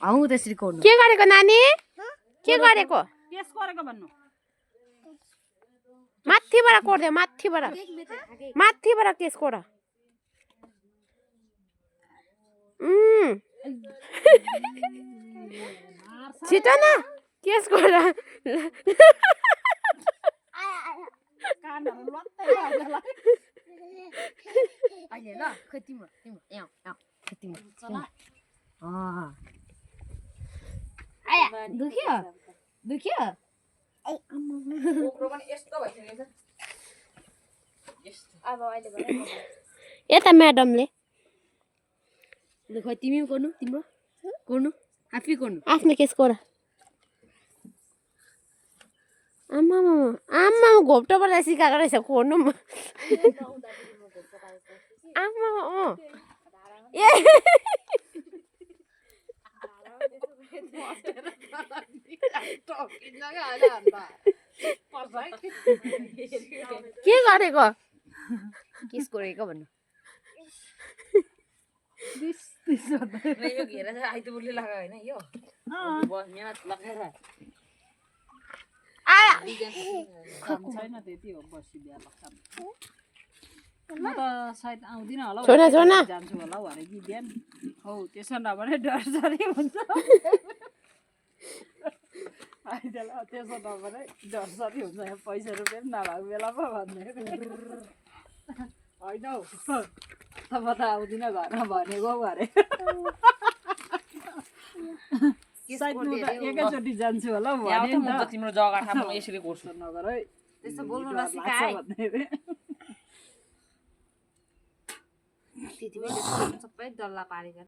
हौ त्यसरी कोर्नु के गरेको नानी के गरेको केस गरेको भन्नु माथिबाट कोर्दै माथिबाट केस कोर छिटो न केस कोर कानहरु लत्तै लाग्छ अहिले ल खै तिम्रो यहाँ खै तिम्रो आया दुख्यो कोक्रो पनि यस्तो भइसकेछ अब अहिले यता म्याडमले ल खै तिमी कोर्नु तिम्रो कोर्नु आफै कोर्नु आफ्नो केस कोर आमा घोप्टोबाट सिकाएको रहेछ कोर्नु आमा ए के गरेको किस कोरेको भन्नु यो घेरा चाहिँ आइतबारले लगायो होइन यो मेहनत लगाएर छैन त्यति हो बसी बिहा लाग्छ म त सायद आउँदिन होला छोना जान्छु होला भरे कि बिहान हौ त्यसो नभने डरसरी हुन्छ आइदेला त्यसो नभने डरसरी हुन्छ पैसा रुपियाँ पनि नभएको बेलामा भन्ने होइन हौ तब त आउँदिन घरमा भनेको भरे सायद म त एकैचोटि जान्छु होला भने म त तिम्रो जग्गा ठाउँमा यसरी कोर्छु नगर है त्यस्तो बोल्नु नसिकाए त्यति बेला सबै डल्ला पारेको